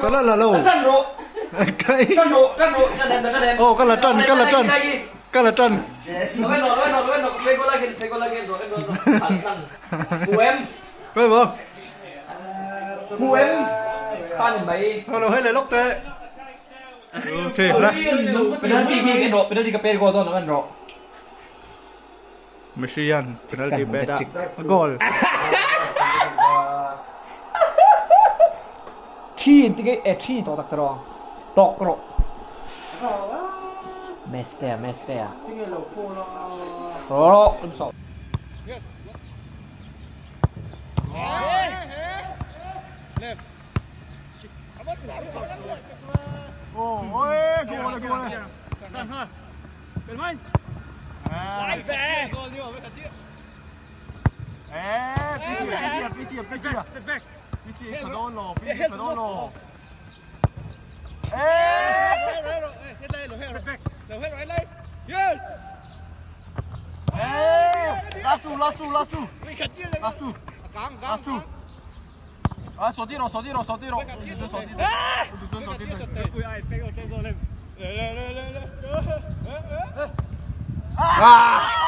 Ka la la lo. Tan ro. Tan ro, tan ro, tan em, tan em. Oh, ka la tan, ka la tan. Ka la tan. Koi bo. Mu em. Khan mai. Ho lo hei le lok te. Okay, la. Penalty khi kan ro, penalty ka per go don kan ro. Messi-an penalty pet a goal. Thi in ti e thi to tak ro. Tok ro. Mestea, Mestea. Ro, um so. Oh, oi, goal, goal. 啊！